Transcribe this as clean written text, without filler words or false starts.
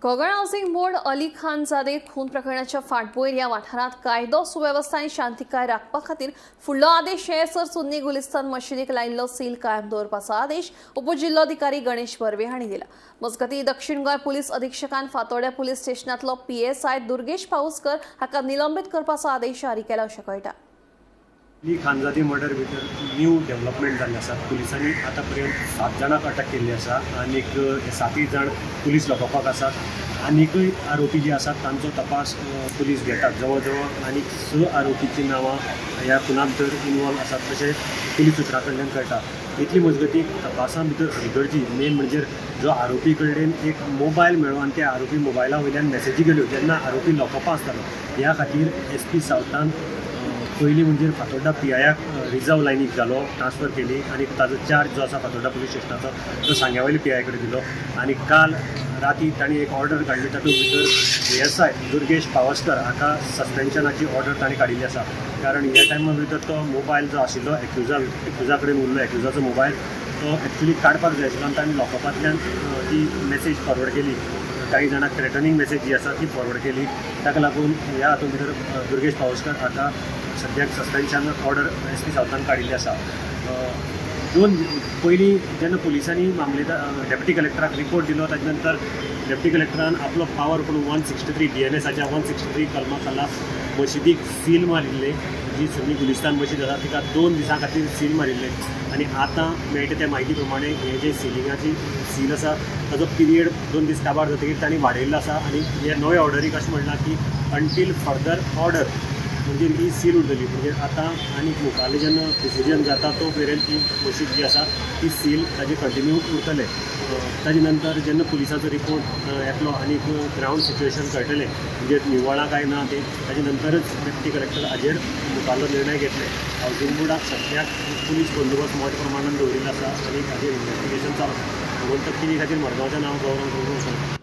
कोगळ housing board Ali Khan जादे खून प्रकरणाच्या फाटभूंयेर ह्या वाठारांत कायदो सुवेवस्था आनी शांतिकाय राखपा खातीर फुडलो आदेश येसर सुन्नी गुलिस्तान मशिदीक लायिल्लो सील कायम दवरपाचो आदेश उपजिल्लोधिकारी गणेश बर्वे हांणी दिला. मजगतीं, दक्षिण गोंय पुलीस अधिक्षकान फातोड्या पुलीस स्टेशनांतलो पीएसआय दुर्गेश पाऊसकर हाका निलंबीत करपाचो आदेश जारी केला अशें कळटा. अली खानजादी मर्डर भितर न्यू डेव्हलपमेंट जाल्लें आसा. पुलिसांनी आतां पर्यंत सात जाणांक अटक केल्ली आसा आनीक हे सातूय जाण पुलीस लॉकअपाक आसात. आनीकय आरोपी जे आसात तांचो तपास पुलीस घेतात. जवळ जवळ आनीक स आरोपीचीं नांवां ह्या खुना भितर इनवॉल्व आसात अशें पुलीस सुत्रां कडल्यान कळटा. इतली मजगती तपासा भितर हलगर्जी मेन म्हणजे जो आरोपी कडेन एक मोबायल मेळ्ळो आनी त्या आरोपी मोबायला वयल्यान मॅसेजी गेल्यो जेन्ना आरोपी लॉकअपा आसतालो. ह्या खातीर एस पी सावथान पयलीं म्हणजे फातोड्डा पी आयाक रिजर्व लायनीक घालो, ट्रान्सफर केली आनी ताजो चार्ज जो आसा फातोड्डा पुलीस स्टेशनाचो तो सांग्या वयल्या पी I कडेन दिलो. आनी काल राती तांणी एक ऑर्डर काडली. तातूंत भितर एस I Durgesh Pawaskar हाका सस्पेन्शनाची ऑर्डर तांणी काडिल्ली आसा, कारण ह्या टायमा भितर तो मोबायल जो आशिल्लो एक्युजा कडेन उरलो. एक्युजाचो मोबायल तो एक्चुली काडपाक जाय आशिल्लो आनी तांणी लॉकअपांतल्यान ती मॅसेज फॉरवर्ड केली. काही जाणांक थ्रेटनिंग मॅसेज जी आसा ती फॉरवर्ड केली. ताका लागून ह्या हातूंत भितर दुर्गेश पावसकर हाका सद्याक सस्पेन्शन ऑर्डर एस पी सावथान काडिल्ली आसा. दोन पयलीं जेन्ना पुलिसांनी मामलेदार डेप्युटी कलेक्टराक रिपोर्ट दिलो, ताजे नंतर डेप्युटी कलेक्टरान आपलो पावर करून 163 बी एन एसाच्या 163 कलमा खाला मशिदीक सील मारिल्ले. जी सुन्नी गुलिस्तान मशीद आसा तिका 2 दिसां खातीर सील मारिल्ले. आनी आतां मेळटा त्या म्हायती प्रमाणे हे जे सिलिंगाची सील आसा ताजो पिरियड 2 दीस काबार जातकीर तांणी वाडयल्लो आसा. आनी हे नवे ऑर्डरीक अशें म्हणलां की अंटील फर्दर ऑर्डर म्हणजे ही सील उरतली. म्हणजे आतां आनी मुखारले जेन्ना डिसिजन जाता तो मेरेन ती मशीद जी आसा ती सील ताजे कंटिन्यू उरतले. ताजे नंतर जेन्ना पुलिसाचो रिपोर्ट येतलो आनी ग्रावंड सिच्युएशन कळटलें, म्हणजे निवळां काय ना तें, ताजे नंतरच डेप्युटी कलेक्टर हाजेर मुखारलो निर्णय घेतले. हावसिंग बोर्डाक सद्याक पुलीस बंदोबस्त मोठ्या प्रमाणान दवरिल्लो आसा आनी हाजेर इन्वेस्टिगेशन चालू आसा. गोमंतक टीव्ही खातीर मडगांवच्यान हांव गौरव.